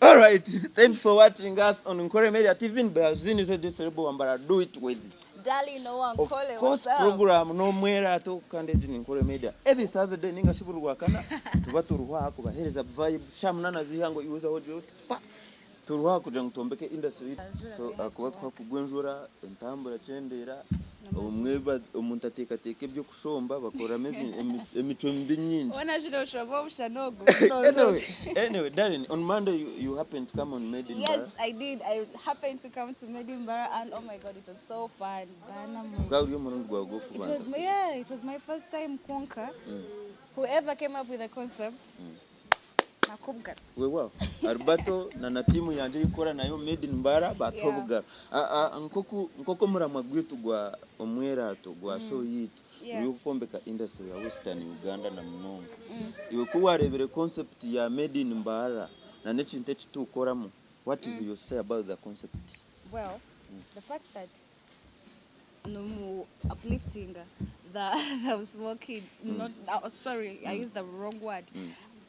Alright, thanks for watching us on Nkore Media TV Mbazini Zedesirebo Wambara do it with Darling Of Owankole, course what's up? program n'omwerato kandi egi ni Nkore Media every Thursday ninga shi buri Rwakana tuba turiho aha kubahereza vibe shaaha munana z'eihangwe iwe ozaho ogira oti pa turiho aha kugira ngu twombeke industry so ahakuba kuhakugwa enjura entambura ekyendeera obumwe omuntu ateekateeka eby'okushomba bakoramu emicwe mibi nyingi. Weena ajire oshombe obushana ogu. Anyway, anyway, Darren, on Monday you, you happened to come on Made in Yes, Bara. I did. I happened to come to Made in Bara and oh my God, it was so fun. Bana mwe. Gukaba guri omurundi gwawe It gw'okubanza. was my, yeah, it was my first time kwonka. Whoever came up with the concept, nakubwa. Weewaawo Alberto na na tiimu yangye ei nkukora nayo Made in Mbara baatuha Yeah. obugaro. Ah, ah, Nk'oku nk'oku omuramwa gwaitu gwa omwerato gwa show yaitu Yeah. guri ogw'okwombeka industry ya Western Uganda na munonga. Iwe ku waareebire concept ya Made in Mbarara na n'ekintu eki tukukoramu, what is your say about the concept? Well, the fact that nomu uplifting the, the small kids, not, oh, sorry, I used the wrong word.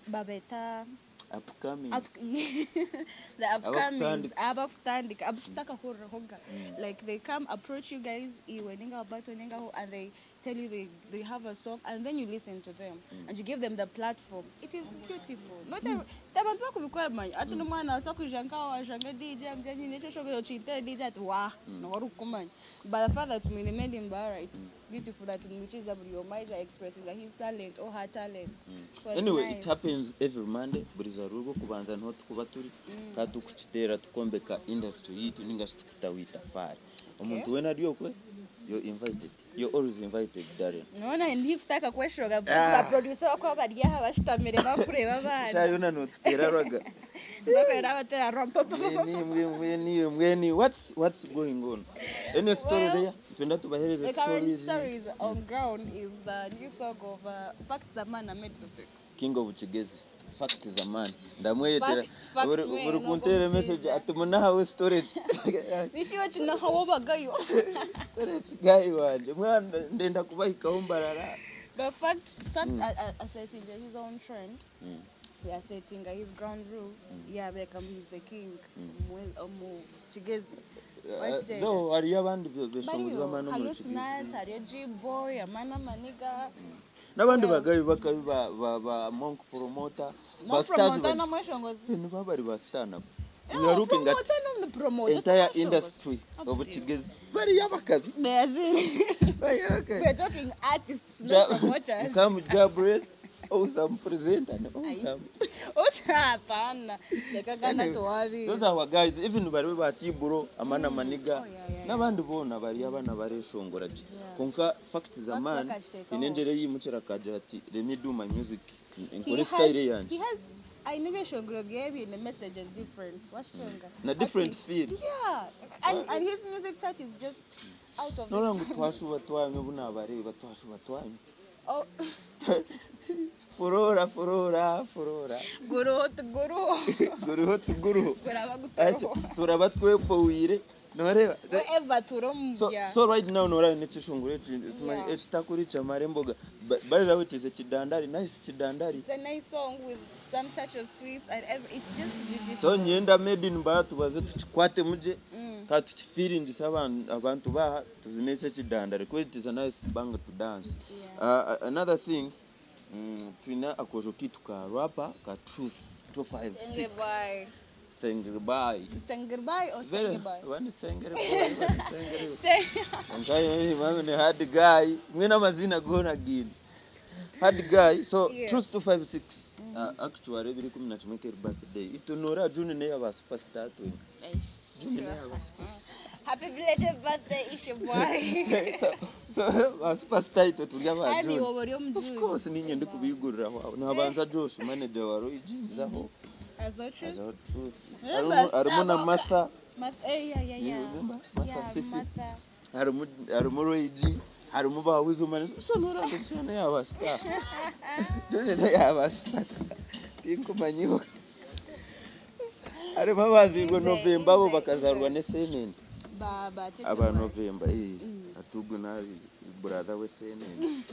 Babeta Upcomings. Up, the upcomings abakutandika abakutakahurirahoga like they come approach you guys iwe ninga Alberto ninga who and they tell you they have a song and then you listen to them and you give them the platform. It is beautiful. Not every abantu bakubikora manya ati n'omwana asa kwija nkawe washanga DJ amutya nyine ekyo kintere DJ ati wa nowe orikumanya. But the fact that mwine Made in Mbarara, it's beautiful that mwikiza buri omwe aija expressing his talent or her talent. It was Anyway, it nice. happens every Monday, buri izooba rw'okubanza niho tukuba turi kandi tukukiteera tukwombeka industry yaitu ninga shi tukutaho itafaari. Omuntu weena ari okwe, you're invited. You're always invited, Darren. Noona ndikutaka kweshonga because ba producer bakuba bari aha bashutamire bakureeba abaana. Shaaha yoona notuteera rwaga. Nza nabateera rwampapa. Mbwenu mbwenu mbwenu mbwenu what's what's going on? Any story Well, there? Nitwenda tubaheereze The current stories. stories on ground is the new song of Fact Zaman na Made the Text. King of Kigezi. Fact Zaman. Ndamweyetera. Fact, fact Buri man, buri ogwo kunteera message omushaija. ati munahawe storage. Nishiwe kinahawo bagayo. Storage guy wangye. Mwana ndenda kubahikaho Mbarara. But fact, fact mm. Setting his own trend. We are setting his ground rules. Yeah, become he's the king. Omu Kigezi. Wakitegeera? Though hariyo abandi beshongozi Bariyo, b'amaani omu hariyo Kigezi. Sinach, hariyo G-boy, Amana Maniga. N'abandi Well. bagabi bakabi ba ba ba Monk Promoter. Ba Monk stars Promoter bari. n'omweshongozi. Nibo bari ba star nabo. We are looking at Promoter n'omu promoter. entire industry of Kigezi. Bariyo abakabi. Bariyo abakabi. We're talking artists, not promoters. Come Jabres, awesome presenter, and awesome. Hapana. Leka gana Anyway, tuwabi. Those are our guys, even bariwe ba Tiburo, Amana Maniga, Oh, yeah. n'abandi boona bari abaana bareshongora gye. Yeah. Konka fact zaman, bakakiteekaho. inengyera eyimukira akagira ati let me do my music, He nkore has, style yangye. he has aine ebyeshongoro bye biine message and different. Wakishonga. Na different Ati- feel. Yeah. And his music touch is just out of Noora this ngu twashuba twanywa obu nabareeba twashuba twanywa. Oh, Furora furora furora. guruho tuguruho. Guruho tuguruho. Guraba Acho, guturuho. turaba twepowire. Noreeba. Wherever turi So, yeah. so right now noraba n'ekishongoro eki simanyi Yeah. ekitakuri kyamara emboga. By the way it is ekidandari, nice kidandari. It's a nice song with some touch of twist and every, it's just beautiful. So nyenda Made in Mbara tubaze tukikwatemu gye kandi tukifiringise abantu baha tuzine eki ekidandari kuba it is a nice banger to dance. Yeah. Another thing twine akoojo kaitu ka rapper ka Truth 256. Sengerbai. Sengerbai. Sengerbai or Very, Sengerbai? oba ni Sengerbai oba ni Sengerbai. Say Kwonka yo ni hard guy mbwenu amaziina goona gaine. Hard guy so Yeah. Truth 256 actually ebiro 11 ekeri birthday. Itwe noreeba June neya ba superstar twenka. June neya ba superstar. Happy belated birthday, it's your boy. So ba superstar itwe turi aba Kandi June. oba ori omu Of June. course ninye ndikubiguriraho aho. Nihabanza Josh manager wa Roy G nzaho. Azaho Truth. Azaho Truth. Remember Harimu harimu na Starbucks? Martha. Martha, yeah. You remember? Martha Yeah, Fifi. Martha. Harimu harimu Roy G. Harimu ba Weasel Manizo. So noraba June neya star. June neya ba superstar. Tinkumanyiho. Harimu abazairwe Ize, November abo ize, bakazarwa ize. n'esenene. Ba ba Cheche Aba boy. November eh. Atugu na brother we senene.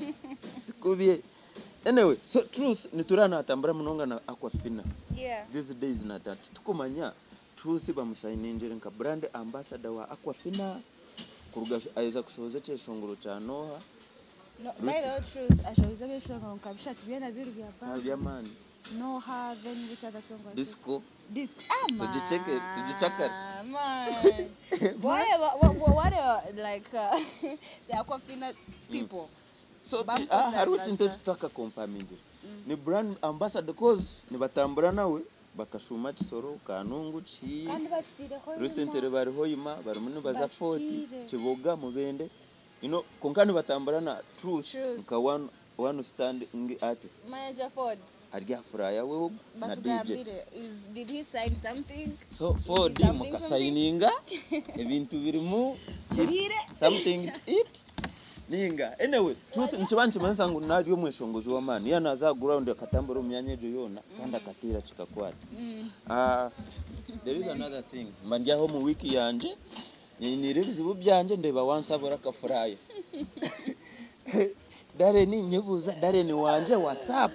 Sikubye. Anyway, so Truth nitureeba natambura munonga na Aquafina Yeah. these days nata titukumanya Truth bamusayiningire nka brand ambassador wa Aquafina kuruga aheza kushohoza ekyeshongoro kya Noha. No, by the way, Truth ashohoza ebyeshongoro nka bishatu byona biri bya Nka by'amaani. Noha then which other song was it? Disco. This ah man. Tugicheke, tugichakare. Man. What what are like the Aquafina people. So Bamukoze hariho ekintu ambassador. eki tutakakonfamingira. Ni brand ambassador cause nibatambura nawe bakashuuma Kisoro, Kanungu, Kihihi. Kandi bakitiireho Recently bari Hoima barimu nibaza Fort, Bakitiire. Kiboga, Mubende. You know, kwonka nibatambura na Truth Truth. nka one one standing artist. Manager Ford. Ari aha furaya we ogu na DJ. Batugambire is did he sign something? So Is 4D he something mukasayininga ebintu birimu Murire. something to eat ninga anyway Truth nikiba nikimanyisa ngu nari omweshongozi w'amaani yaaba naaza aha ground akatambura omu myanya egyo yoona kandi akateera kikakwata. There is another thing mba ndi aho omu wiiki yangye nyiniire ebizibu byangye ndeeba wansabura akafuraya Darren nyebuuza Darren wangye what's up?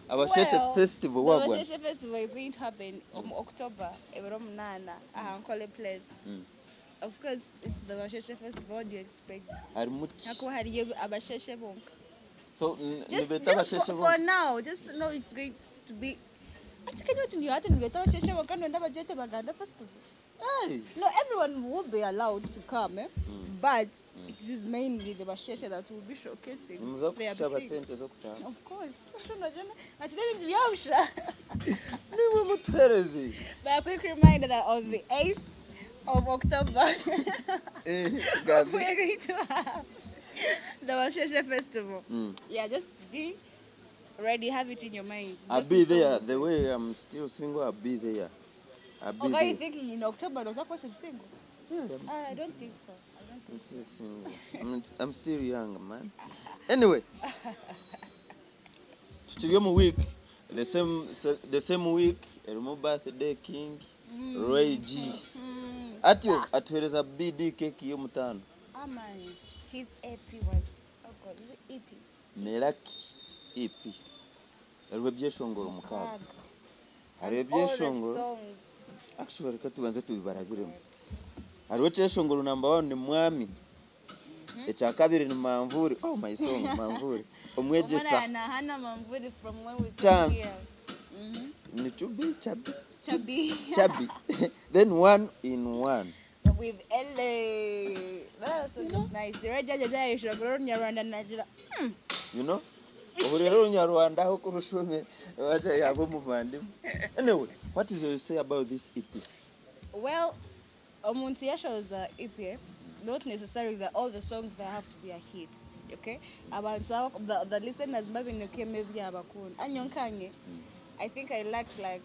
Abasheshe Well, festival the wagwan. Abasheshe festival is going to happen in October, ebiro munaana, aha Nkole Place. Of course, it's the Abasheshe festival, what do you expect? Harimu ki? Hakuba hariyo abasheshe bonka. So Just, nibeeta just abasheshe for bonka? now, just to know it's going to be. Ati kanywa ati niyo ati nibeeta abasheshe bonka nonda bagyete Baganda festival. Hey. No, everyone will be allowed to come, eh? But it is mainly the Basheshe that will be showcasing Nimuza their kushaba things. sente z'okutaaha. Of course. Akire ebintu byabusha. Nimwe mutuhereze. But a quick reminder that on the 8th of October, Gabi. we are going to have the Basheshe Festival. Yeah, just be ready, have it in your minds. I'll Just be to there. show. The way I'm still single, I'll be there. I'll be Okay, there. you thinking in October, does that person single? Yeah, I'm I don't think so. I don't I'm think so. still single. I'm still young, man. Anyway, tukiri omu week, the same week, erimu birthday king, Roy G. Atyo atuhereza BD cake y'omutaano. Ah, man, his EP was, oh God, is it EP? Meraki EP. Hariho ebyeshongoro mukaaga. Mukaaga. Hariho All the ebyeshongoro. songs. Actually, reka tubanze tubibarabiremu. Hariho ekyeshongoro number 1 ni Mwami. Ekya kabiri ni Manvuri. Oh my song, Manvuri. Omwegyesa. Omwana hana Manvuri from when we came Chance. here. Ni Chubi, Chabi. Chabi. Chabi. Then 1 in 1. With LA. That song is nice. Raja Jaja Ishogoro Nyarwanda Najira. You know? Ubu rero Runyarwanda aho kurushumira baja yaba omuvandimwe. Anyway, what is you say about this EP? Well, omuntu yashoza EP, eh? Not necessarily that all the songs that have to be a hit. Okay? Abantu the listeners babinuke maybe abakunda. Anyonkanye. I think I liked like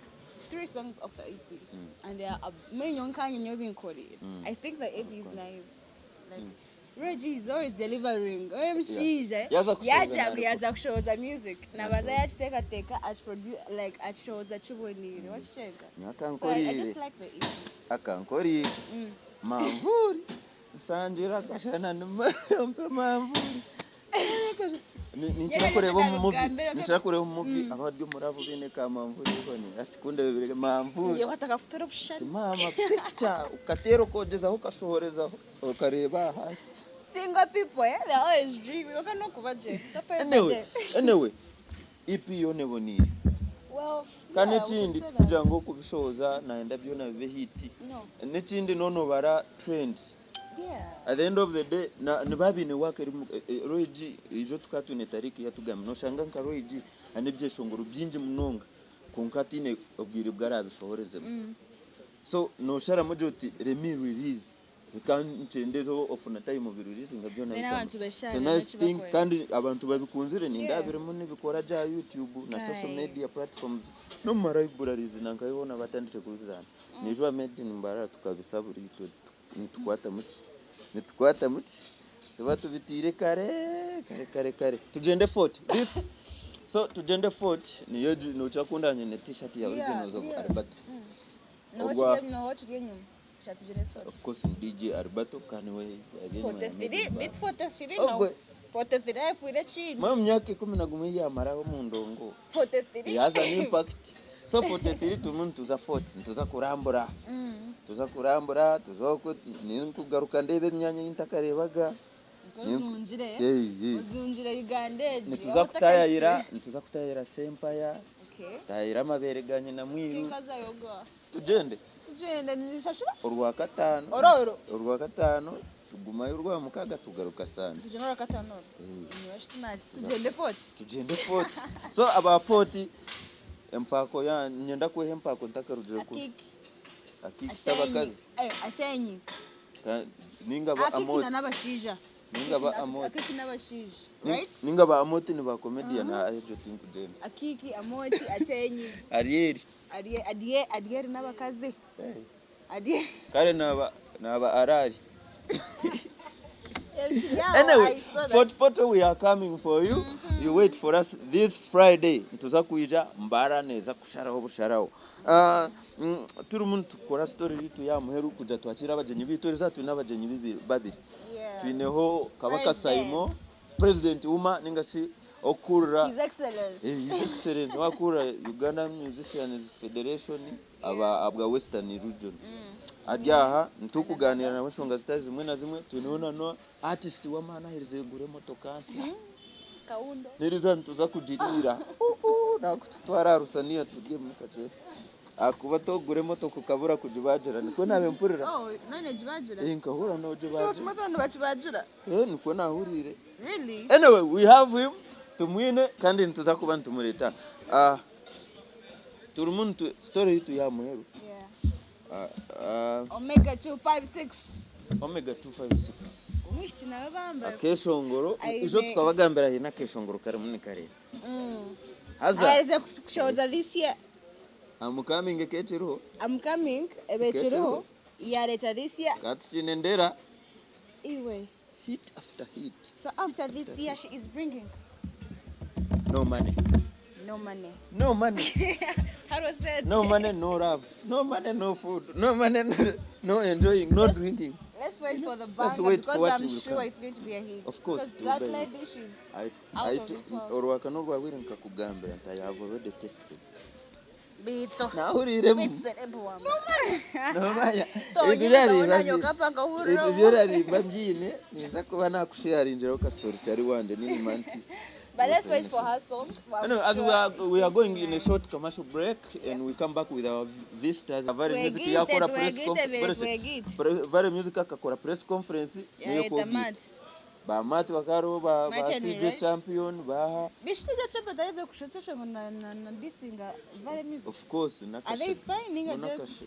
3 songs of the EP. And they are Nyonkanye nyobinkori. I think the EP is nice. Like Reggie is always delivering. OMG. Yaza kushoza Yaja nariko. yaza kushoza music. Nabaza yakitekateka achiproduce like achishoza kibonire. Wakichenga. So I just Akankorire. like the EP. Akankorire. Manvuri. Nsangira akashana nimpe manvuri. Ninkira kureba omu movie. Ninkira kureba omu movie abari omuri abo baine ka manvuri ibone. Ati kundebere manvuri. Ye watakafutora obushani. Ati mama picture ukateera okogyezaho okashohorezaho okareeba ahansi. Single people, eh? They're always dreaming. Okay, no kubaje. Anyway, anyway, EP yoona eboniire. Well, Kandi yeah, we ekindi could say that. tikugira ngu okubishohoza nayenda byona bibe hit. No. N'ekindi nonobara trend. Yeah. At the end of the day, niba biine work erimu, Roy G, ijo tukaba twine Tariki yatugambire, noshanga nka Roy G aine ebyeshongoro bingi munonga, kwonka ataine obwire obu arabishohorezemu. So nosharamu ogira oti let me release. Reka nkyendezeho ofuna time obireleasinga byona Then bitambure. abantu bashare It's a nice thing nakibakora. kandi abantu babikunzire ninda Yeah. birimu nibikora gye aha YouTube na social Aye. media platforms n'omu ma libraries nanka hoona batandikire kubizaana. Niijo made in Mbarara tukabisa buri itwe nitukwata muki? Nitukwata muki? Tuba tubitiire kare kare kare kare. Tugyende Fort. This so tugyende Fort niyo nokira kunda nyine t-shirt ya Yeah, originals of yeah. Alberto. No, what Ogwa you no, what you enyuma? Shati jene Fort. Of course ni DJ Alberto kandi we again 43, bit 43 now. Ogwe. 43 ayefuire ekindi. Mbwenu omu myaka 11 ei yaamaraho omu ndongo, 43. yaaza n'impact. So 43 turimu nituza 40, nituza kurambura. Nituza kurambura, tuze okwe, ninkugaruka ndeebe emyanya ei ntakareebaga. Nk'ozungire, ozungire Uganda egi. Nituza kutaayayira, nituza kutaayayira Sempaya, Okay. tutaayayire amabeere ga nyina mwiru. Tinkazayoga. Tugyende. Tugyende nishashura. Orwakataano. Ororo. Orwakataano tugumayo orwamukaaga tugaruka Sande. Tugyende orwakataano orwo. Tugyende Fort. Tugyende Fort. So aba Fort empaako ya niinyenda kweha empaako ntakarugire kunu. Akiiki. Akiiki t'abakazi. Atenyi. Ninga ba Akiiki Amoti. na n'abashaija. Ninga ba Amoti. Akiiki n'abashaija. Right? Ninga ba Amoti ni ba comedian egyo tinkugyenda. Akiiki, Amoti, Atenyi. Ariel. Adyeri n'abakazi. Kare naba naba arari. Anyway, Fort Portal we are coming for you. You wait for us this Friday. Nituza kwija Mbara neza kusharaho busharaho. Ah, turimu nitukora story yitu ya muheru kuja twakira abagyenyi bitu eriza twine abagyenyi babiri. Twineho Kabaka Saimo, President Uma ninga shi Okurira His Excellency. Eh, His Excellency wakurira Uganda Musicians Federation aba abwa Western Region. Ari aha nitukuganira nawe enshonga zitari zimwe na zimwe twineho na no artist w'amaani aherize kugura emotoka nsya. Kaundo. Neriza nituza kugiriira. Nakututwara aha rusaniya turyemu kakye. Ahakuba tokugura emotoka okabura kugibagira nikwo naabe mpurira. Oh, none gibagira? Eh, nkahurira nogibagira. So kimotoka nibakibagira? Eh, nikwo naahuriire. Really? Anyway, we have him, tumwine kandi nituza kuba nitumureeta. Ah, turimu nitu, story yaitu y'aha muheru. Yeah. Ah, ah, Omega 256. Omega 256. Omwishiki nawe bamba. Akeshongoro, Aine- ijo tukabagambira haine akeshongoro karimu nikareeta. Haza, Aherize kushohoza this year. I'm coming ekekiriho. I'm coming ebekiriho. Yareeta this year. Ka tukiine ndera. Iwe. Hit after hit. So after this year she is bringing No money. no money. No money. How was that? No money, no love. No money, no food. No money, no, no enjoying, no drinking. Let's wait for the Let's banger wait for because what I'm will sure come. it's going to be a hit. Of course, Because it will that be a hit. lady, she's I, out I of this world. orwaka n'orwabwire nkakugambira nti I have already tested. Bito. Nahuriremu. Bito celeb wamba. Nomanya. Tonye Ebyo byariba ndabona nyokapanga Ebyo hurira. byariba mbyine niza kuba nakusharingira ka story cyari wanje nini manti. But let's wait for her song. I'm Anyway, as sure we it's are going going to be in a nice. short commercial break and we come back with our visitors. Vale Music Twegite, yakora press twegite, conference. twegite. Vale Music akakora press conference niyo Yareta kogita. Matt. Ba Matt bakaro ba, ba Matt Henry, CJ right? Champion baha Bishije champion tarize kushosesha ngo na na na disinga Vale Music. of course nakashe. Are they fine ninga No, just nakashe.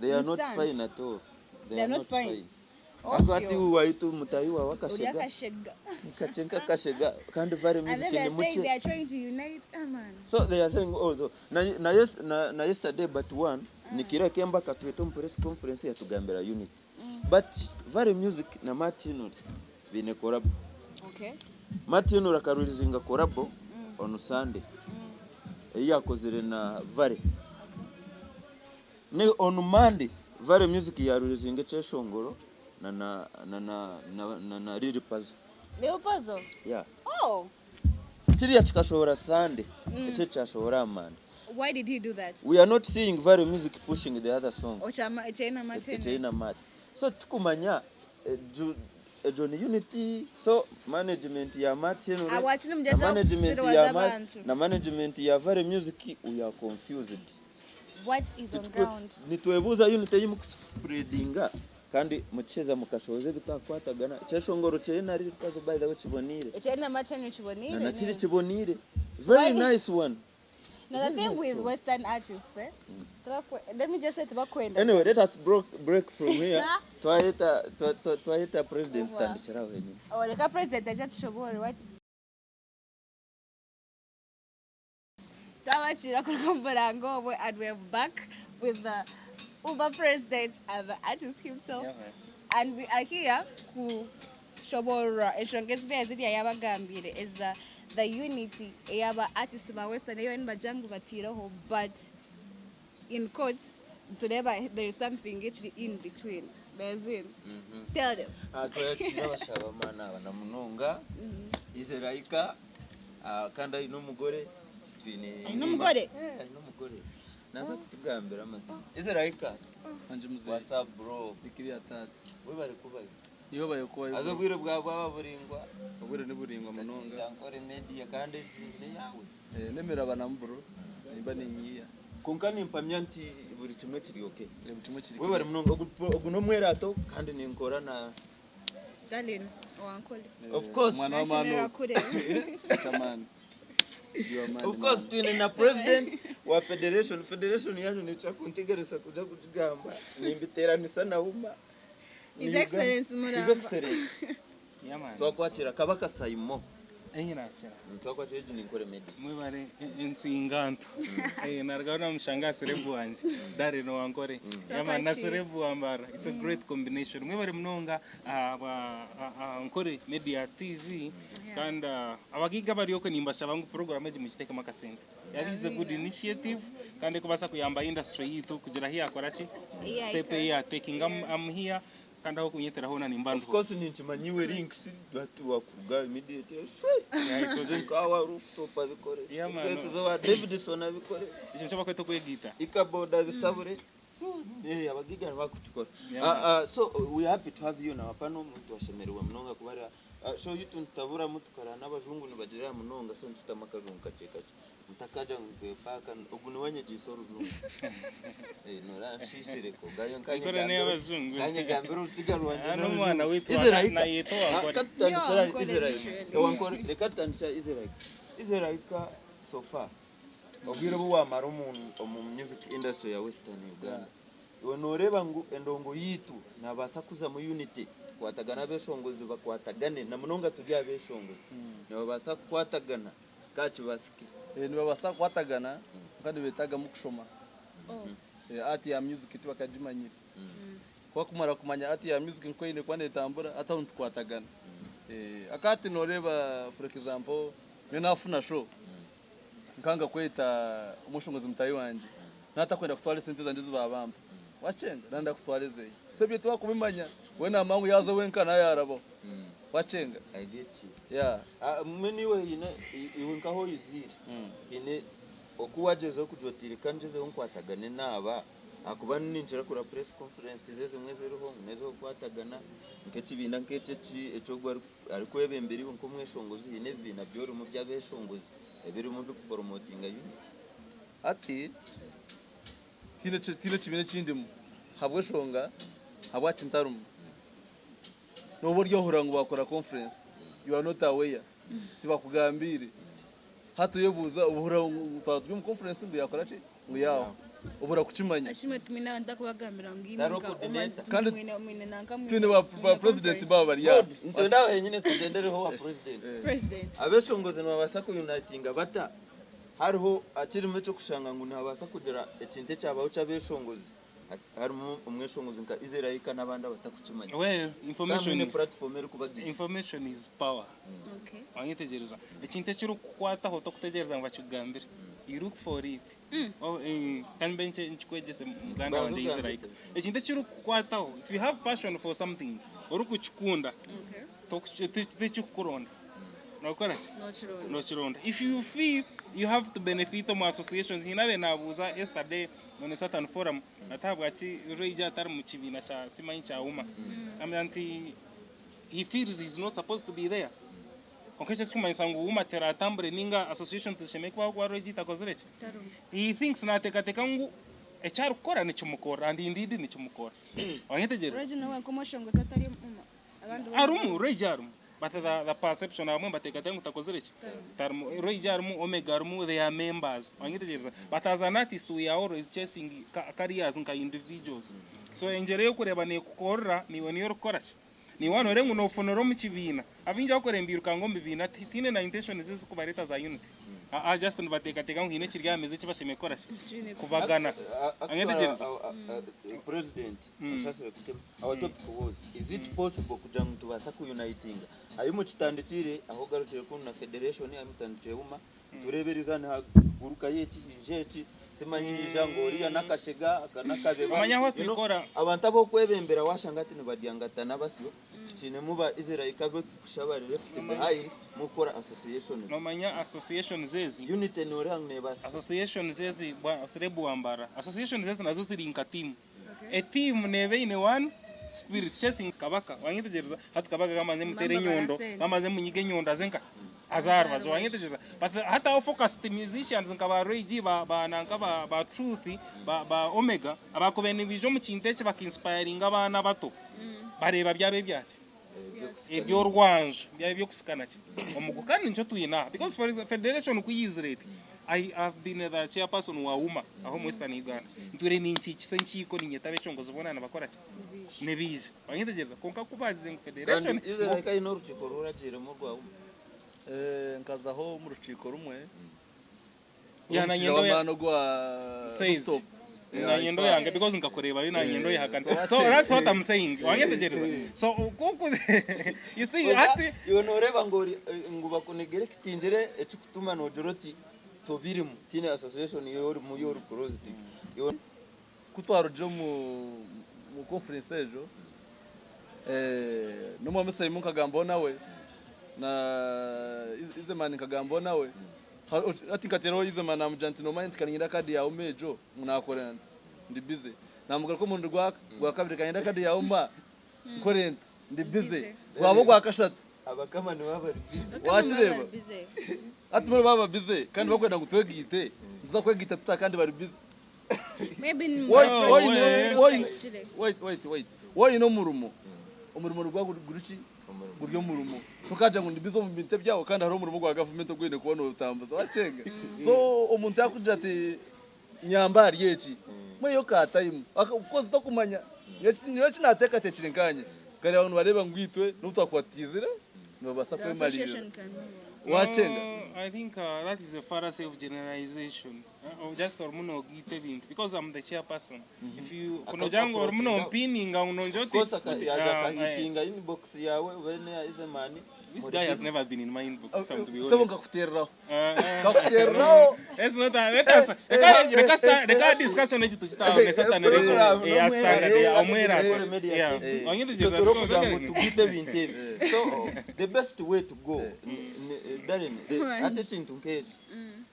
They are not instant? fine at all. They, They are not fine. Ako ati waitu mutahi wawe akashega. Akashega. Nikachenka akashega kandi Vale And Music then they ni are saying muche. they are trying to unite. Ah man. So they are saying oh though, na, na, yes, na, na yesterday but one nikira kemba katweta omu press conference yatugambira unity. But Vale Music na Martin bine collab. Okay. Martin akarurizinga collab on Sunday. Eyi yakozire na Vale. Ne on Monday Vale Music yarurizinga ekyeshongoro na na na na na, na, na Lil Pazo. Lil Pazo. Yeah. Oh. Kiriya kikashohora Sunday. Ekyo kyashohora Monday. Why did he do that? We are not seeing Vale Music pushing the other song. Ochama echaina Martin. Echaina Mat. So tukumanya ejo ni unity so management ya Martin Awachini na mjaza management kusirwa ya Ma- z'abantu. na management ya Vale Music we are confused. What is on ground? Nitwebuuza unity ei mukuspreadinga kandi mukiheza mukashohoza ebitakwatagana. Ekyeshongoro kyeye na Lil Pazo by the way kiboniire. Echaina Martin kiboniire. Na nakiri kiboniire. Very Why- nice one. Now the Very thing nice with song. Western artists, eh? Let me just say tubakwenda. Anyway, let us break from here. Twahita president Uva. tandikiraho wenyine. Oh, leka president aje tushobore what? Twabakira kuri Mburango obwe and we're back with the Uber president and the artist himself. And we are here kushoborora enshonga ezibeera ziriya yabagambire is the unity ey'aba artist ba Western eyo nibagira ngu batiireho but in quotes tureba there is something ekiri in between. Bezin. Tell them. Twayakira abashabamana aba na munonga. Izeraika kandi aine omugore twine Aine omugore? Eh, aine omugore. Naza kutugambira amazima. Izeraika. Wangi muzeeyi. What's up bro? Nikiriya taata. Webare kubayo. Iwe obaye kubayo. Haza obwire bwawe bwaba buringwa. Obwire ni buringwa munonga. Ankore media kandi egi neyawe. Eh, nemirabanamu bro. Nimba ninyiya. Kwonka nimpamya nti buri kimwe kiri okay. Eh, buri kimwe kiri Webare munonga. Ogu nomwerato kandi ninkora na Darling, owankole. Of course. Mwana wa Nashemererwa manu. kureeba. Chamani. You are man, Of course man. twine na president wa federation. Federation yanyu nikira kuntegereza kuja kugigamba. Nimbiteranisa na UMA. His Ni Uganda. Excellency His Muramba. Excellency. Yeah, man. Twakwakira Kabaka Saimo. Enyirasira. Twakwakira egi ninkore media. Mwebare ensinganto. Eh, nargaona mshanga serebu wanje. Dare no wankore. Yeah, man, na Twakwakira. serebu wambara. It's a great combination. Mwebare munonga aba Ankore Media TV kandi abagiga bari okwe nimbashaba ngu program egi mugitekemu akasente. Yeah, this is a good initiative kandi ekubasa kuyamba industry yitu kugira ahu yakora ki? Step eyi yatekinga. I'm here kandi aho kunyetera hona nimba Of ndiho. course ninkimanya iwe links wakuruga immediately. Yeah, it's okay. Nkawa rooftop abikore. Yeah, man. Tuzowa Davidson abikore. Ekyo nikyo bakweta okwegita. Ikaboda abisabure. So eh abagiga nibakutukora. Yeah, man. So we are happy to have you now. Pano omuntu ashemerewe munonga kuba so yitu nitaburamu tukara n'abajungu nibagirira munonga so nitutama akajungu kakye kakye. Mutakaja ngu nitwepaka ogu niwe anyegiise orujungu. Eh noranshishire ko ngayo Nkore n'ey'abajungu. nkanyegambira orukiga rwangye Ah, n'orujungu. n'omwana waitu Israel. nayeta owankore. Reka tutandikire Yo, Ankore Israel. literally. Owankore reka tutandikire Israel. Israel so far. Obwire obu wamara omu music industry ya Western Uganda. Iwe noreeba ngu endongo yitu nabaasa kuzamu unity kukwatagana abeshongozi bakwatagane na munonga turi abeshongozi. Nibabaasa kukwatagana kakibasike. Nibabaasa kukwatagana kandi nibetagamu kushoma. Oh. Art ya music tibakagimanyire. Kuba kumara kumanya art ya music nku eine kuba netambura hati aho nitukwatagana. Akati noreeba for example nyowe nafuna show nkanga kweta omushongozi mutahi wangye natakwenda kutwara esente zangye ezi babampa wakyenga nanda kutwara ezeye. So ebyo tibakubimanya we namanya ngu yaza wenka nawe yarabaho wakyenga. I get you. Yeah. Mbwenu iwe haine iwe nkahu oyiziire haine oku wagyezaho kugira oti reka ngyezeho nkwatagane naaba ahakuba ninkira kureba press conferences ezimwe eziriho ngu nez'okukwatagana nk'ekibiina nk'ekyo eki ogu arikwebembera iwe nk'omweshongozi haine ebibiina bi orimu by'abeshongozi ebirimu birikuporomotinga unity. Hati tihaine tihaine ekibiina eki ndimu ahabw'enshonga ahabwaki ntarimu. Nooba ori ohurira ngu baakora conference you are not aware tibakugambiire. Hati oyebuuza ohurira ngu twaba turi omu conference ngu yaakora ki ngu yaahwa obura kukimanya. Ashimwe tumwine abantu akubagambira ngu imwe Tariho nka coordinator. Kandi mwine mwine nanka mwine twine ba ba president baaba bari aha. Good. Nitwenda aho henyine tugyendereho wa president. President. Abeshongozi nibabaasa kuyunitinga bata hariho akirimu eky'okushanga ngu nihabaasa kugira ekintu ekyabaho ky'abeshongozi harimu omweshongozi nka Israel n'abandi abatakukimanya. Well, Kandi information mwine is, platform erikubagira. information is power. Okay. Wanyetegyereza. Ekintu ekirikukukwataho tokutegyereza ngu bakikugambire. You look for it. Oh, kandi mbe nkikwegyese muganda Banza wangye ogambe Israel. te. Ekintu ekirikukukwataho, if you have passion for something, orikukikunda, tikikukuronda. Nokora ki? Nokironda. Nokironda. If you feel you have to benefit omu associations, hiine abe nabuuza yesterday on a certain forum, ati ahabwaki Rage atari mu kibiina kya simanyi kya UMA. Ambwira nti he feels he's not supposed to be there. Kwonka ekyo tikikumanyisa ngu UMA teratambure ninga association tizishemereire kubaho kuba Rage takozire ki? He thinks nateekateeka ngu eki arikukora nikimukorera and indeed nikimukorera. Wanyetegyereza? Rage nawe nk'omweshongozi atari UMA. Abandi boona Arimu, Rage arimu. But the perception abamwe nibateekateeka ngu takozire ki? Tarimu. Rage arimu, Omega arimu, they are members. Wanyetegyereza? But as an artist we are always chasing careers nka individuals. So engyero ey'okureeba neekukorera niiwe niyo orikukora ki? Niiwe waaba nooreeba ngu noofunira omu kibiina. Abaingi abarikureeba nibairuka omu bibiina tihaine na intentions ezirikubareeta za unity. Aa just nibateekateeka ngu haine ekiri aha meeza eki bashemereire kukora ki? Kubagana. Actually, Wanyetegyereza? President, nshasire kutema. Our topic was, is it possible kugira ngu nitubaasa kuyunitinga? Ahi mukitandikire, ahu ogarukire kunu na federation, ahi mutandikire UMA, tureebe eriizooba nihagurukayo eki, haija eki, simanyi haija ngu oriya n'akashega, aka n'akabeba. Omanya ahu You know, tukikora. abantu ab'okwebembera washanga hati nibaryangatana basyo. Tukiinemu ba Israel abarikushusha abari left behind mukukora associations. Nomanya associations ezi. Unity noreeba ngu nebaasika. Associations ezi bwa Celeb wa Mbarara associations ezi nazo ziri nka team. A team neeba eine one spirit chasing Kabaka wanyetegyereza hati Kabaka kamanze mutere enyondo kamanze munyige enyondo aze nka aze aha rubaju wanyetegyereza but hati aho focused musicians nka ba Ray G ba ba nanka ba ba Truth ba ba Omega abakubaire nibaija omu kintu eki baka inspiringa abaana abato bareeba byaba ebyaki eby'orwanju byaba eby'okusikana ki omuguha kandi nikyo twine aha because for example federation ku yaizire eti I have been the chairperson wa UMA aho omu Western Uganda ntwire ninkiikisa enkiiko ninyeta abeshongozi boona nibakora ki nibaija wanyetegyereza kwonka ku baagize ngu federation Kandi Israel ka aine orukiiko oru oragiiremu orwa UMA? Nkazaho omu rukiiko rumwe. Yeah, Omushaija nanye ndoya w'amaani ogwa says rooftop. Yeah, nanye ndo ifa. yange because nkakurebayo nanye ndo yahakana So so wakyega. that's what I'm saying wanyetegereza so kuku you see Kwonka hati iwe noreeba ngu ori ngu bakunegere ekitingire ekikutuma nogira oti tobirimu tihaine association ei orimu ei ori closed iwe Ku twarugire omu mu conference ejo, n'omwami Saimu nkagambaho nawe, na Izeman nkagambaho nawe, hati nkateeraho Izeman namugira nti nomanya nti kanyenda kadi ya UMA egyo ngu nakora nta, ndi busy. Namugaruka omurundi gwa kabiri kanyenda kadi ya UMA nkore nta, ndi busy. Gwaba ogwakashatu. Abakama nibaba bari busy. Wakireeba? Hati mbwenu baaba busy kandi bakwenda ngu twegaite, nituza kwegaita tuta kandi bari busy? Maybe ni Wait, No wait, way. wait, wait, wait, wait. Woine omurimo, omurimo niguba guri guri ki? Guri omurimo. Tokagira ngu ndi busy omu bintu ebyawe kandi hariho omurimo gwa gavumenti ogu oine kuba nootambuza. Wakyenga? So omuntu yaakugira ati nyamba ahari eki, mweyo ka time. Because tokumanya. Nyowe eki naateekateekire nkaanye, nkareeba ngu nibareeba ngu itwe n'obu twakuba tutaizire, nibabaasa The kwemariirira. association can move on. Wakyenga? No, I think that is a fallacy of generalization. Just orimu nogaita ebintu because I'm the chairperson. If you kunogira ngu orimu nompininga ngu nongira oti Of course yaija akahitinga inbox yawe obe neya Izeman. This guy has never been in my inbox if I'm to be Sebo honest. nkakutereraho. Nkakutereraho. It's not a, let us reka reka sta reka discussion egi tugitaho ne Satan Program ya standard ya omwera. Media Yeah. TV. Onyetegyereza Itwe turikugira ngu tugwite ebintu ebi. So the best way to go Darren hati ekintu nk'eki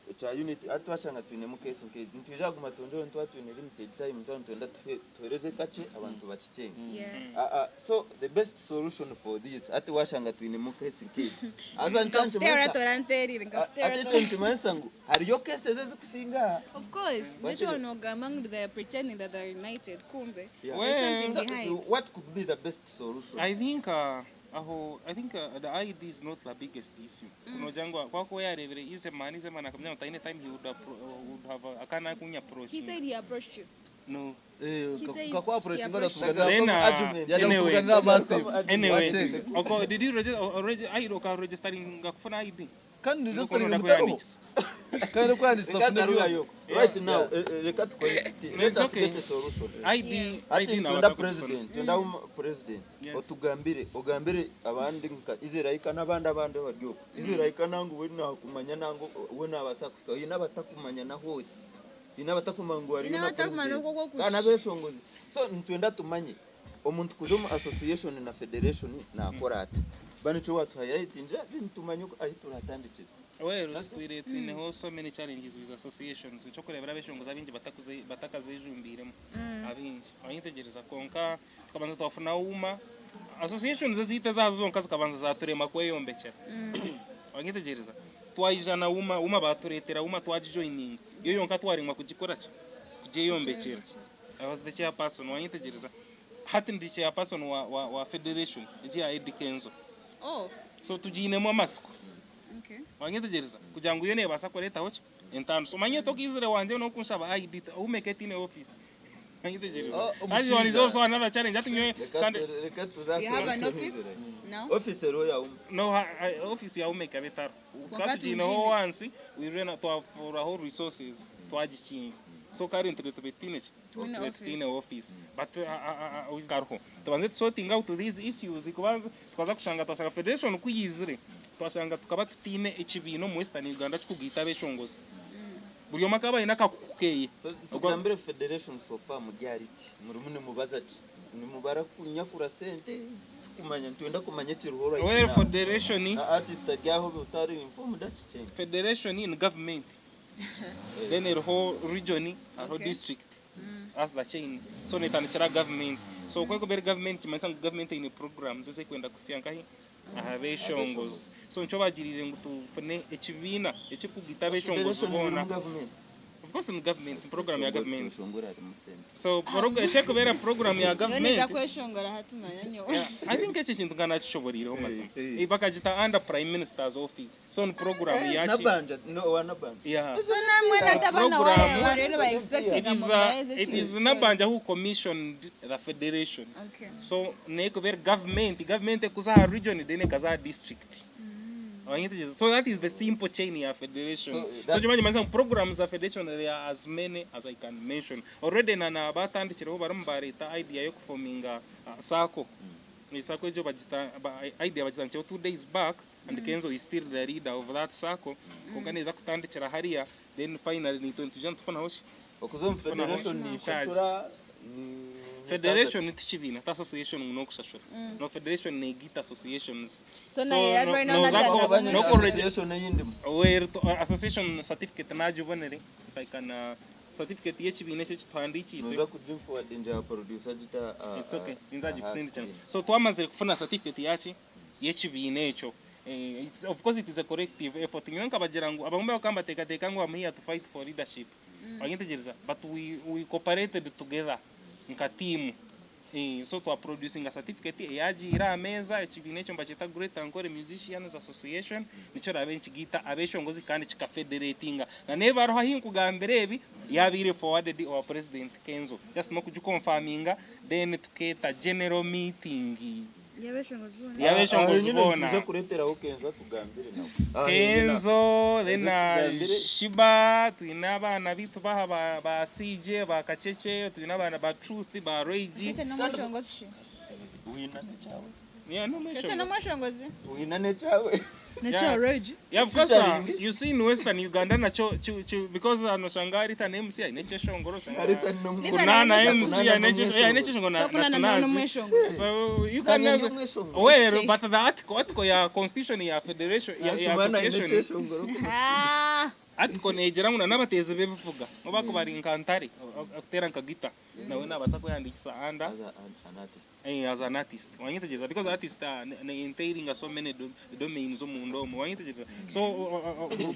ekya unity hati twashanga twinemu case nk'egi nitwija kuguma twongyere nituba twine limited time nituba nitwenda tuhereze kakye abantu bakikyenge. So the best solution for this hati washanga twinemu case nk'egi haza nikyo Nkakuteera nikimanyisa toranteerire, nkakuteera hati ekyo nikimanyisa ngu hariyo cases ezikusinga aha. Of course, Bakiri- nikyo nogamba ngu they are pretending that they are united kumbe Yeah. Well, there's So, something behind. what could be the best solution? I think aho I think the ID is not the biggest issue. Kunogira ngu kwakuba yarebire Izeman, Izeman akamanya ngu taine time he would, would have akana kunya approach. He said he approached you. No. Eh, He says kaku approach he ngana approached tuvuganira Then, Argument. yaja anyway, kutuvuganira massive. Anyway, Wachenga. oko, did you register, I oka registering ngakufuna ID? Kandi ni Nuko registering noda mutaro. kweyandikisa. Kandi kwandikisa Reka fune taruga byona. yoko. Right now, reka tukore tuti. No, Let it's us okay. get a solution. ID, Hati ID nitwenda nabasa kugifuna. president, twenda president. Yes. Otugambire, ogambire abandi nka Israel n'abandi abandi abari okwo. Israel nangu we nakumanya nangu we nabasa kuhika. Oine abatakumanya nahu ori. Haine abatakumanya ngu hariyo Haine na abatakumanya president. n'oku oku- Kandi n'abeshongozi. So nitwenda tumanye omuntu kuza omu association na federation nakora ata. Ba nikyo watuhighlightingira then tumanye oku ahi turatandikire. Well, twire twineho so many challenges with associations. Ekyokureebera abeshongozi abaingi batakuze batakazejumbiiremu abaingi. Wanyetegyereza kwonka tukabanza twafuna UMA associations ezaitu ezaazo zonka zikabanza zaturema kweyombekyera. Wanyetegyereza twaija na UMA, UMA batureetera UMA twagijoininga. Yo yonka twaremwa kugikora ki? Kugyeyombekyera. I was the chairperson wanyetegyereza. Hati ndi chairperson wa, wa, wa federation egi ya Eddy Kenzo. Oh, So tugiinemu amatsiko. okay. Wanyetegyereza kugira ngu yo neebaasa kureetaho ki? Entandiko. Omanye tokaizire wangye n'okunshaba ID umeke tiine office. Wanyetegyereza. Oh, That one is omushaija. also another challenge. Hati nyowe Reka kandi reka You have an tuzasolution office Israel. now? Office eriho ya UMA. no office ya umeke betaro. Wakati Twatugiineho mujine. wansi we ran twafuraho resources twagikinga. So currently tube tiine ki? Twine Tube office. tiine office. But kariho. Tubanze tusorting out these issues kubanza tukaza kushanga twashanga federation ku yizire twashanga tukaba tutiine ekibiina omu Western Uganda kikugaita abeshongozi. Buri omwe akaba aine akakuku keye. So tugambire federation so far muri ahari ki? Murimu nimubaza ki? Nimubara kunyakura sente tikumanya nitwenda kumanya ekiriho right Well now. federation Na artist ari aho otari informed akikyenga. Federation ni government then eriho region hariho Okay. district that's the chain so netandikira government so ku erikuba eri government nikimanyisa ngu government eine programs ezekwenda kuhitsya nkahi aha beshongozi so nikyo bagiriire ngu tufune ekibiina ekirikugaita abeshongozi Federation boona erimu government. Of course ni government, ni program ya government. Tweshongore harimu sente. So ekyekubeera program ya Nyowe ninza government. kweshongora hati manya nyowe. Yeah, I think ekyo ekintu nga nakishoboriireho mazima. Eh, eh. Eh, bakagita under prime minister's office. So ni program yaki. Nabanja, no wa Nabanja. Yeah. So namwe natabana Program. wale wale ba expecting It is it is Nabanja who commissioned the federation. Okay. So nekubeera government, government ekuza aha region then ekaza aha district. Wanyetegyereza? So that is the simple chain ya federation. So, So, that's- kimanyisa ngu programs za federation there are as many as I can mention. Already na na batandikireho barimu bareeta idea y'okufominga sacco. Sacco egyo bagita ba, idea bagitandikireho 2 days back and Kenzo is still the leader of that sacco. Kwonka neeza kutandikira hariya then finally nitwe nitwija nitufunaho ki? Okuza omu federation nishashura ni Federation ti kibiina ti association ngu n'okushashura. No federation neegaita associations. So na yeah, no- right now noza na ko- na no association eyindimu. Well, association certificate nagibonere if I can certificate y'ekibiina ekyo ekituhandiikiise. Noza kugiforwardingira ya producer gita It's okay. Ninza aha gikusindikira. screen. So twamazire kufuna certificate yaki y'ekibiina ekyo. It's, of course it is a collective effort. Nyowe nkabagira ngu abamwe bakaba nibateekateeka ngu I'm here to fight for leadership. Wanyetegyereza? But we cooperated together nka team. So twa producinga certificate eyagiire aha meeza ekibiina ekyo nibakyeta Great Ankole Musicians Association nikyo oraabe nikigaita abeshongozi kandi kikafederatinga. Na n'ebaruha ahi nkugambira ebi yabaire forwarded owa president Kenzo. Just n'okugiconfirminga then tukeeta general meeting. Yabeshongozi boona. Yabeshongozi Aho nyine boona. nituza kureeteraho Kenzo atugambire nawe. Aho nyine Kenzo, then Tugambire. Shiba, twine abaana baitu baha ba CJ, ba Kachekye, twine abaana ba Truth, ba Ray G. Kete n'omweshongozi shi. Wina nekyawe. Yeah, no Kete mweshongozi. n'omweshongozi. Wina nekyawe. Yeah. Rage. Yeah, of course, Featuring. you see in Western Uganda nacho because ano shanga arita na MC aine kyeshongoro shanga. Arita n'omwe- Kunana Kunana MC aine n'omweshongoro. aine kyeshongoro na So kunana Sinazi. n'omweshongozi. So you can Kanye n'omweshongoro. Well, but the article ya constitution ya federation ya Sumana aine association kyeshongoro ku musiki. Ah. Article negira ngu na n'abateezi b'ebivuga oba ku bari nka Ntare okuteera nka guitar nawe naabaasa kwehandiikisa under As an artist. As an artist wanyetegyereza because artist ne entailing so many domains omunda omwo wanyetegyereza so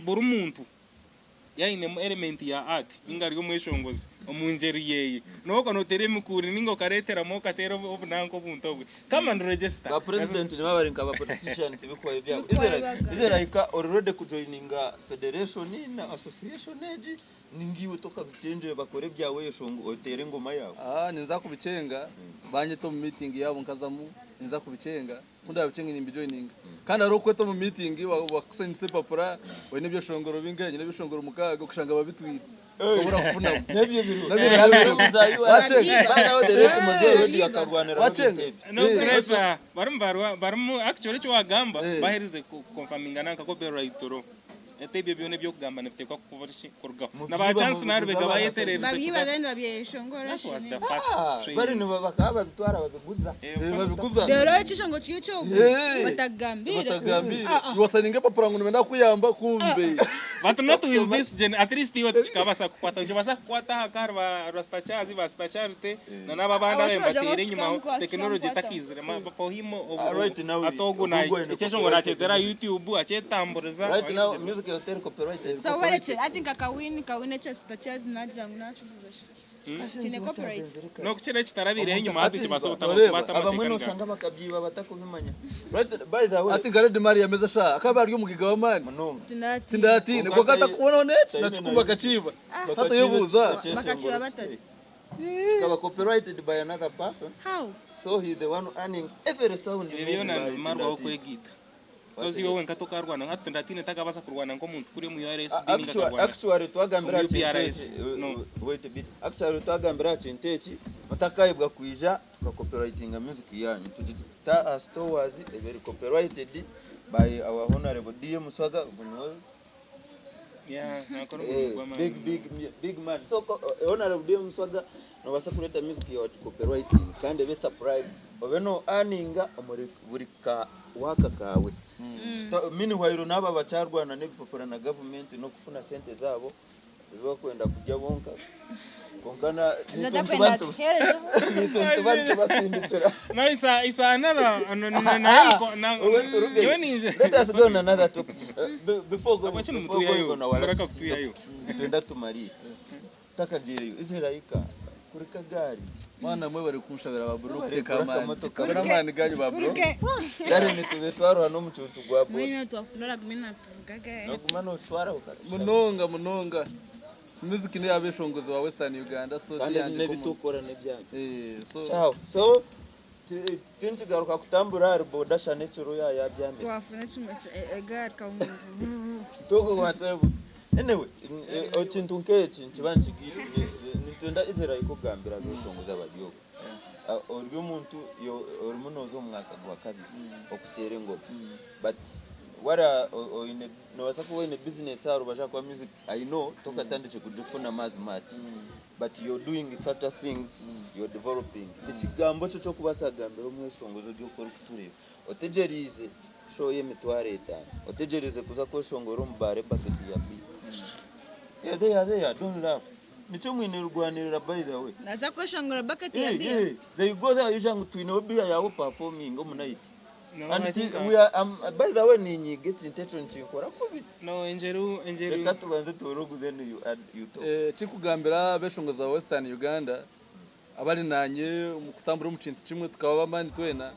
buri muntu yainemu element ya art ninga ari omweshongozi omu ngyeri yeye noba noteera emikuuri ninga okareeteramu okateera obunanka obuntu obwe come and register Ba president niba bari nka ba politician tibikubaye byabo. Tibikubaye Izera baga. izera ika already kujoininga federation na association egi ningiwe tokabichenje bakore byawe yeshongo otere engoma yawe. Ah, ninza kubichenga banyeta omu meeting yabo nkazamu ninza kubichenga ku ndabichenga nimbijoininga kandi hariho okweta omu meeting bakusanyisa epapura oine ebyeshongoro bingahe nyine ebyeshongoro mukaaga okushanga babitwire tobura kufunamu. Nabyo biriho. Nabyo Nabyo biriho. bizayo. Wachenga. By the way, the muzee already akarwanira Wachenga. No, kureza barimu barwa barimu actually eki wagamba baherize kuconfirminga nanka copyright law. Ete ebyo byona ebyokugamba nibiteekwa kuba ki kurugaho. Na ba Mubyiba chance mubiguza narubega abana bayetererize Babyiba kuza. then babyeshongora That was shi. the first Ah, training. bari nibo bakaba babitwara babiguza. Babiguza. Rero ekishongo kiri kyogu batagambire. Batagambire. Iwasaninga epapura ngu nibenda kuyamba kumbe. But not with this gen at least iwe tikikabasa kukwata nibasa kukwata aha kari ba Rastachazi ba Stacharite na n'aba abandi Abashaija abe mbateire bokushika enyima nkwasa technology nkwata. etakizire for him Right now, atogu na Google ine ekyeshongoro copyrighted akyetera music. YouTube akyetamburiza. Right now music hotel copyrighted. So what I think akawin kawin ekya Chazi nagira ngu nakibuza shi. Kine copyright. N'okukira ekitarabiireho enyima hati kibasa Oreeba, kutabakwata Abamwe amateeka noshanga bakabyiba batakubimanya. Right by the way. Ati nka Red Mari yameze sha akaba ari omugiga w'amaani. Munonga. Tindati. Tindatiine kwonka atakubonaho n'eki Taine nakikumba nayo. akakiiba. Bakakiba Hatayebuuza. Bakakiba batari. Kikaba copyrighted by another person. How? So he's the one earning every sound Ebyo made byona by nibimarwaho Tindatiine. kwegiita. Because iwe wenka tokarwana nka Tindatiine takabasa kurwana nk'omuntu kuri omu URSB ninga akarwana. Actually twagambira Omu kintu UPRS. eki No. wait a bit. Actually twagambira kintu eki mutakayibwa kwija tukacopyrightinga music yanyu tugita stores eberi copyrighted by our honorable DM Swaga ogwo niwe Yeah, nakora omurimo Eh, gw'amaani. big big big man. So Honorable DM Swaga nobasa kureta music yawe copywriting kandi ebe supplied obe no earninga omuri buri ka waka kawe. Meanwhile n'aba bakyarwana n'ebipapura na government n'okufuna sente zabo ezibakwenda kurya bonka konka na Nza kwenda tuherezeho. nitwe nituba nitubasindikira. No, it's another no, no, no, na We turuge. Iwe ninje. Let us go on another topic. Before going, Abakina before mutuyayo, going on our mureka last kutuyayo. topic, twenda tumarire. Takagireyo Israel kuri kagari. Mwana mwe bari kunshabira ba bro Bari kuteka kugura amani. akamotoka. Kabura amani ganyu ba bro. Kuruke. Gari nitube twaruha n'omucuucu gwa boda. Mwine twafunora gumina tuvugaga. Noguma notwara ukati. Munonga munonga. Music ni abeshongozi ba Western Uganda so Kandi yanje n'ebitukora n'ebyanyu. Eh so Ciao. So tinkigaruka kutambura ahari boda shana ekiro ya yabyambere. Twafuna kimwe egari kamuntu. Tuko twebu. Anyway, ekintu nk'eki nikiba nitwenda Israel kugambira abeshongozi abaryogo. Ori omuntu orimu nooza omu mwaka gwa kabiri okuteera engoma. But wara oine nobaasa kuba oine business aha rubaju ahakuba music I know tokatandikire kugifuna as much. But you're doing such things, you're developing. Ekigambo kyo ky'okubaasa kugambira omweshongozi ori oku orikutureeba. Otegyereize show y'emitwaro etaano. Otegyereize kuza kweshongora omu baara ebaketi ya beer. Yeah, they are there, don't laugh. Nikyo mwine rugwanirira by the way. Naza kweshongora bucket ya Hey, beer. hey, they go there usually ngu twineho beer yawe performing omu night. No, And I think, we are by the way ninyiga ekintu ekyo nikinkora kubi. No, enjeru enjeru. Reka tubanze turugu then you add you talk. Eh, kikugambira abeshongozi ba Western Uganda abari nanye mu kutambura omu kintu kimwe tukaba bamani twena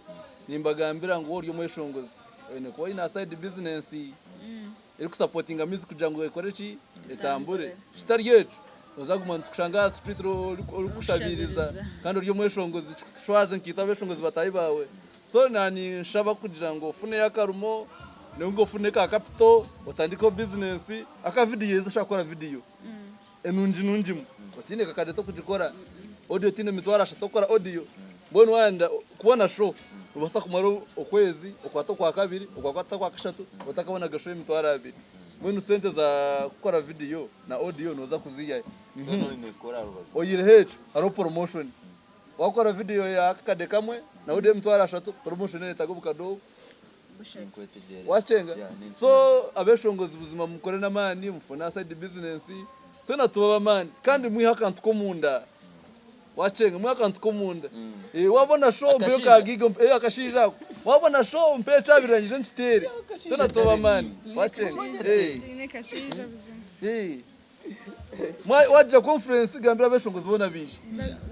nimbagambira ngu ori omweshongozi oine kuba oine side business erikusupportinga music kugira ngu ekore ki etambure kitari ekyo noza kuguma nitukushanga aha street orikushabiriza kandi ori omweshongozi kikutushwaze nkiitwe abeshongozi bataahi bawe so nani nshaba kugira ngu ofuneyo akarumo nonga ofune ka capital otandikeho business aka video ezi oshobora kukora video enungi nungimu otiine kakade tokugikora audio tiine emitwaro ashatu okukora audio mbwenu wayenda kubona show nobaasa kumara okwezi okwata okwa kabiri okwakwata okwa kashatu otakabonaga show y'emitwaro abiri mbwenu sente za kukora video na audio noza kuziihayo. So noine kukora aha rubaju. Oyihireho ekyo hariho promotion wakora video ya kakade kamwe na audio y'emitwaro ashatu promotion ereetaga obukade obu. Ninkwetegyereza. Wakyenga Yeah, ninkumanya. So abeshongozi buzima mukore n'amaani mufune side business twena tuba b'amaani kandi mwihe akantu k'omunda wakyenga mwihe akantu k'omunda. Eh, wabona show mpeyo Akashaija. ka giga eh akashaija ako wabona show mpeyo ekyabirangije nkiteere Akashaija twena tuba kare b'amaani wakyenga eh Twine kashaija buzima. eh Wagira conference gambira abeshongozi boona baije.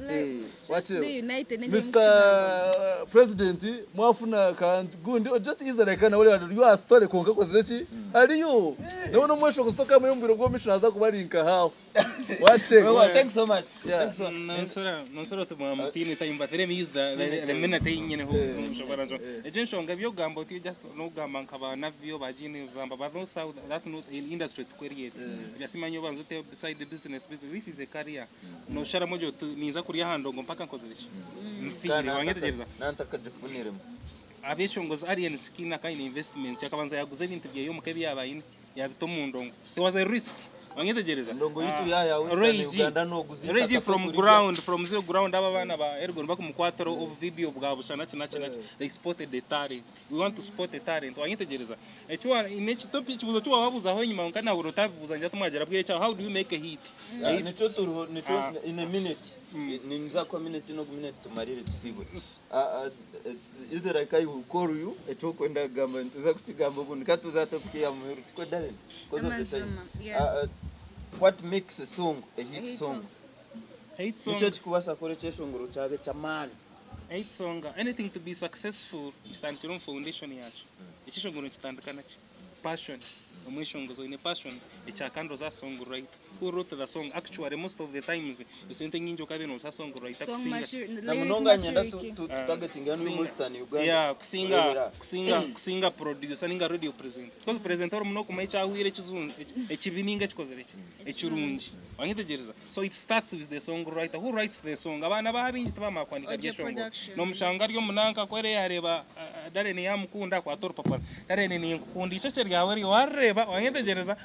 Like, just be united. Mr President mwafuna ka gundi ogira oti Israel kana ori ari aha story kwonka akozire ki ariyo nawe nomweshongozi tokamuha omu bwire bw'omumaisho naza kuba ari nka haaho Well, wacenga. thanks so much. Yeah. Thanks so much. Nonsora nonsora tumwamutini time but let me use the minute yinyine ho nshobora njo ejo nshonga byogamba uti just nogamba nkaba navyo bajini zamba but no south that's not in industry to create byasimanyo banza ute side business business this is a career no shara mojo ninza kurya handongo mpaka nkozere ki nfire wanyetegereza Nantakagifuniremu. Abeshongozi Alien Skin akaine investment yakabanza yaguza ebintu byeye omuka ebi yaaba aine yabita omu ndongo. It was a risk. Wanyetegyereza? Endongo yitu yaya Western Ray G. Uganda noguza Ray G eitaka from tokurirya. ground, from zero ground aba abaana ba Ergon bakumukwatira obu video bwa busha naki naki naki. They spotted the talent. We want to spot the talent. Wanyetegyereza? Eki wa n'eki topic ekibuuzo eki waababuuzaho enyima kwonka nahurira otabibuuza ningira timwagira bwire kyawe how do you make a hit? A hit Nikyo turiho nikyo Ah. in a minute ninza kuha minute n'ogu minute tumarire tusiibure. Israel I will call you ekyokwenda kugamba nituza kukigamba obundi ka tuze aha topic eya muheru tikwo Darren? Because of the time. Amazima, yeah. What makes a song a hit A hit song? song. A hit song. Nikyo ekikubaasa kukora ekyeshongoro kyabe eky'amaani. A hit song, anything to be successful kitandikira omu foundation yakyo. Ekyeshongoro nikitandika naki? Passion. Omweshongozi oine passion ekyakandi oza songwriter. Who wrote the song? Actually most of the times esente nyingi okabe noza songwriter Song kusinga. Na lyric munonga nyenda maturity. tutagetinga hanu Kusinga. Western Uganda. Yeah, kusinga Kureebera. kusinga kusinga producer ninga radio presenter. Because presenter orimu nokumanya ekyahwire ekizungu ekibi ninga ekikozire ki ekirungi. Wanyetegyereza? So it starts with the songwriter who writes the song. Abaana ba baingi tibamanya kuhandiika Audio byeshongoro. production. Nomushanga ari omunanka ku yareeba Darren yamukunda akwata orupapura. Darren ninkukunda eishokye ryawe ryo warireba wanyetegyereza?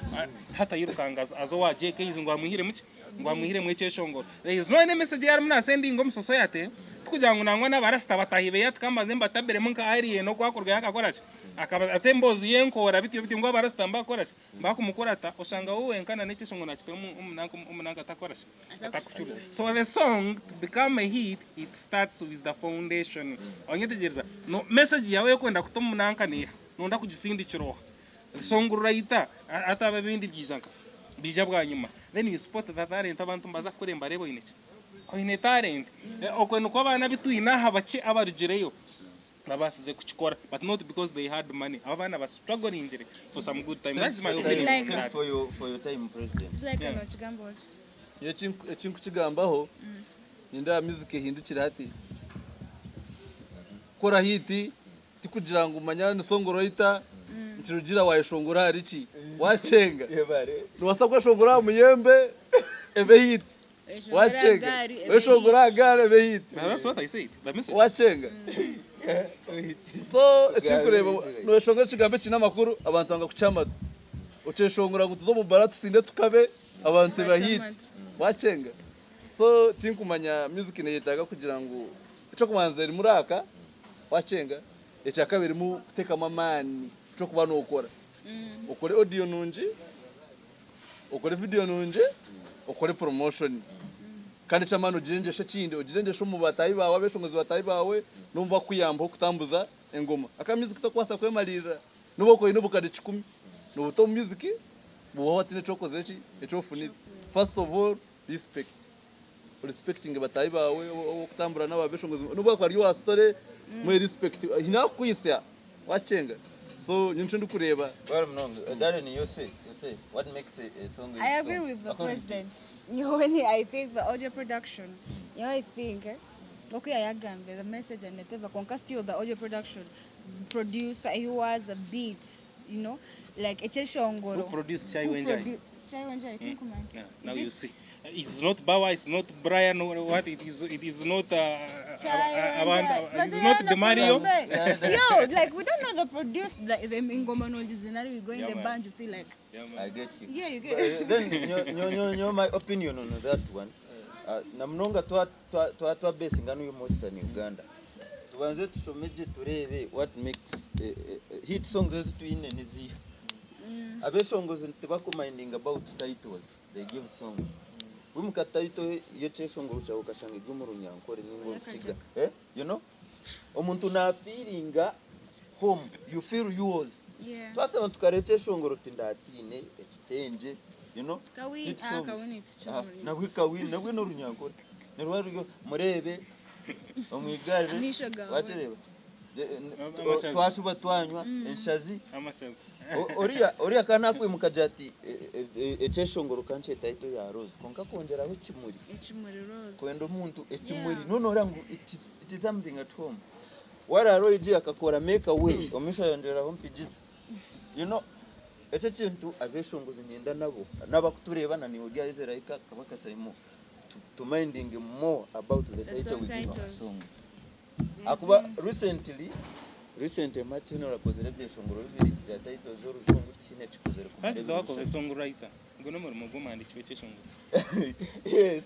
Hati ayirukanga aza owa JKs ngu amwihiremu ki? Ngu amwihiremu ekyeshongoro. There is no any message ei arimu nasendinga omu society tikugira ngu nangwa n'abarasita bataahi beye ati kambanze mbatabiremu nka Alien oku akurugayo akakora ki? Akaba ata emboozi y'enkoora bityo bityo ngu abarasita mbakora ki? Mbakumukurata oshanga we wenka na n'ekyeshongoro nakita omu nanka omu nanka atakora ki? Atakucuruza. So the song to become a hit it starts with the foundation. Wanyetegyereza? No message yawe ey'okwenda kuta omu nanka neeha? Noyenda kugisindikira oha? Song writer ataba ebindi byija nka byija bwanyima then you spot the talent abantu nibaza kukureba nibareba oyine ki oyine talent okwe nikwo abaana abu twine aha bakye abarugireyo babasize kukikora but not because they had money abo abaana ba strugglingire for some good time that is my opinion on Thanks that. for your time president. It's like Yeah. nokigamba oti. Nyowe ekinkukigambaho nindeeba music ehindukire hati. Kukora hit Tikugira ngu manya ni songwriter nikirugiirira wayeshongora ahari ki. Wakyenga nobasa kweshongora aha muyembe ebe hit wakyenga weshongore aha gaari ebe hit wakyenga so ekinkureeba noyeshongora ekigambo ekiine amakuru abantu banga kukiha amatu okyeshongora ngu tuze omu bara tusinde tukabe abantu eba hit wakyenga so tinkumanya music neyetaaga kugira ngu ekyokubanza erimu raaka. Wakyenga, ekyakabiri erimu kutekamu amaani kyokuba nokora. Okore audio nungi, okore video nungi, okore promotion. Kandi ekyamaani ogire engyesho ekindi, ogire engyesho omu bataahi baawe, abeshongozi bataahi baawe, n'omu bakukuyambaho kutambuza engoma. Aka music tokubaasa kwemarira nobu wakuba oyine obukade kikumi, nobuta omu music, buhwaho hatiine eki okozire ki, eki ofunire. First of all, respect. Respectinge bataahi baawe ou orikutambura nabo abeshongozi nobu akuba ari owa story muhe respect haine ahakukwitsya wakyenga so nyowe nikyo ndikureeba. Webale munonga. Darren you say, you say what makes a song a I hit agree song with the according to you? president. Nyowe I think the audio production. Nyowe I think eh, oku yayagambire the message and whatever kwonka still the audio production producer he was a beat you know like ekyeshongoro. Who produced Chai Who Wenjai? Chai Wenjai, tinkumanya. Yeah, now Is you it? see. It's not Bawa, it's not Brian, or what it is, it is not Chai abantu, Wenjai. it But is not they are Demario. the Yo, like we don't know the produce the ingoma no zinari we go in Yeah, the man. band you feel like Yeah, man. I get you. yeah you But, get then nyo, nyo, nyo, nyo, my opinion on that one na munonga twa twa twa twa basinga n'omu Western Uganda tubanze tushome gye tureebe what makes hit songs ezi twine niziiha abeshongozi tibakumindinga about titles they give songs wimuka title y'ekyeshongoro kyawe okashanga eri omu runyankore ninga orukiga eh you know omuntu nafeelinga home you feel yours yeah twasaba tukareeba ekyeshongoro ti ndatiine ekitengye you know Kawini, hit ah, songs. kawini Ah, nabwe kawini nabwe n'orunyankore niruba ruri mureebe omu igari Amaisho gawe. wakireeba Amashazi. Twashuba twanywa enshazi Amashazi. Oriya oriya ka nakwimuka agira ati ekyeshongoro ka nkyete title ya Rose kwonka akongyeraho ekimuri Ekimuri Rose. kwenda omuntu ekimuri Yeah. noona oreba ngu it is it is something at home warara origye akakora make a way omumaisho ayongyeraho mpigiza you know ekyo ekintu abeshongozi niinyenda nabo n'abakutureeba na naiwe ori aha Ezra Kabaka Saimo to to minding more about the The title song we give our titles. songs. Ahakuba recently recently Martin orakozire ebyeshongoro bibiri bya title z'orujungu tihaine ekikozire kumara That is the ebiro work of a bishatu. songwriter. Ogwo n'omurimo gw'omuhandiiki w'ekyeshongoro. Yes.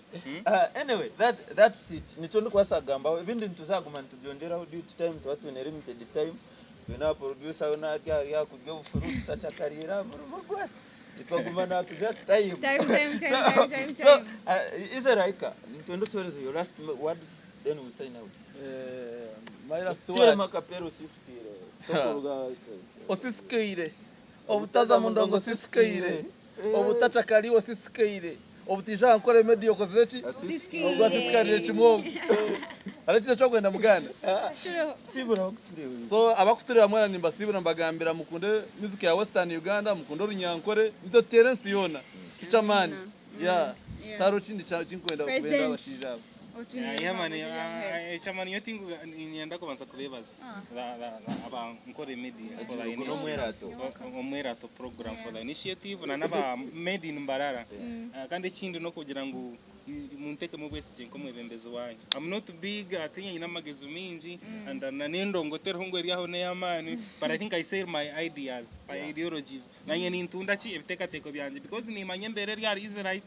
Anyway, that, that's it. Nikyo ndikubaasa kugambaho. Ebindi nituzaguma nitubyongyeraho due to time, nituba twine limited time. Twine aba producer we naarya ari aha kurya obufuruits akyakariire aha murimo gwe. Nitwaguma natugira time. Time, time, time, So, time, time, so, time. Israel, nitwenda otuheereze your last words then we sign out. My last Tuteeremu word. akapeera osisikaire. Tokuruga. Osisikaire, obutaza mu ndongo osisikaire, obutaca kari osisikaire, obutaija aha nkora media okozire ki? Ogwo asisikarire kimwe ogwo. So hariho ekindi eki orikwenda muganda? Siibura abakutureeba. So abakutureeba mwena nimbasiibura mbagambira mukunde music ya Western Uganda, mukunde orunyankore, nitwe tuteera ensi yoona. Nikyo ky'amaani. Yeah. Tihariho kindi ekinkwenda kubenda abashaija aba. Ekyamani nyowe niinyenda kubanza kubeebaza aba Nkore Media for the Ogu n'omwerato. Omwerato program for the initiative na n'aba Made in Mbarara. Kandi ekindi n'okugira ngu. Muntekemu obwesigye nk'omwebembezi wanyu. I'm not big ate nyine amagezi mingi and na n'endongo teriho ngu eri aho n'ey'amaani but I think I sell my ideas, my ideologies. Nanye nintunda ki ebiteekateeko byangye because nimanya embeera eri ahari Israel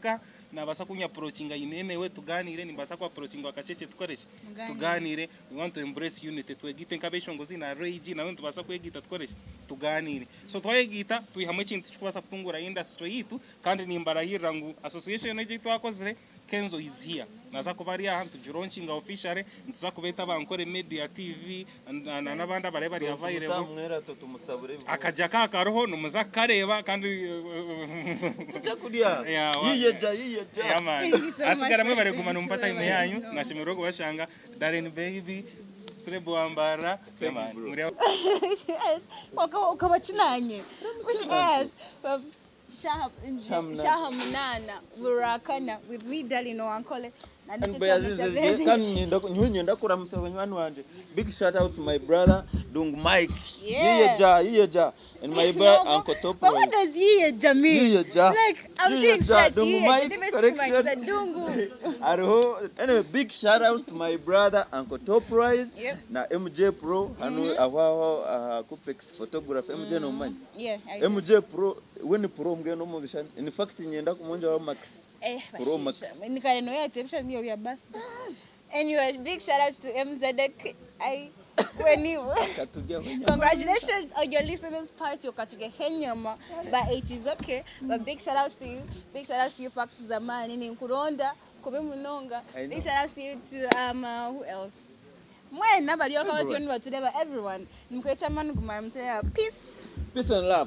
nabaasa kunyapurokinga in any way tugaaniire, nimbaasa kuapurokinga Wakachekye tukore ki? Tugaaniire. We want to embrace unity twegaite nk'abeshongozi na Ray G nawe nitubaasa kwegaita tukore ki? Tugaaniire. So twayegaita twihamu ekintu ekirikubaasa kutunguura industry yaitu Kandi nimbarahirira ngu association egi ei twakozire, Kenzo is here. Naza kuba ari aha nitugilaunchinga officially, nituza kubeeta aba Ankole Media TV na n'abandi abarabe bari available. Tumutamwera tumusabure ebibuuzo. Akaja aka kariho nimuza kukareeba kandi Tujya kurya. Yeah, Yiyeja yiyeja. Yeah man. Thank you so much Asigara mwebare for kuguma nimumpa time yanyu, nashemererwa kubashanga. Darren baby, Celeb wa Mbarara, yeah Thank you man. bro. Muri Yes. Okaba kinanye. Yes. Shaha munana burakana with me Darlene Owankole na Kandi bayazize kandi nyenda nyowe nyenda kuramusa banywani wanje. Big shout out to my brother Dung Mike. Yeah. Yiyeja yiyeja and my brother No, Uncle Top But what Rice. does yiyeja mean? Yiyeja. Like I'm seeing Yiyeja shirts Dung yiyeja. Mike Ndibe correction. shikumanyisa Dungu. Hariho anyway big shout out to my brother Uncle Top Rice Yep. na MJ Pro hanu aho aho aha Kupex photography MJ nomumanya. Yeah, I do. MJ Pro we ni pro mbwenu omu bishushani in fact niinyenda kumwongyeraho Max. Eh, Pro Max. bashaija. Nikare noyo ati ebishushani byawe bya birthday. Anyway, big shout out to MZek. I when you Katuryeho enyama. Congratulations on your listeners party okaturya henyama but it is okay but big shout outs to you big shout outs to you Fact Zamani ninkuronda kubi munonga I know. big shout outs to you to who else mwena bari Everyone. nibatureba everyone nimukwecha mani guma mutera peace Peace and love.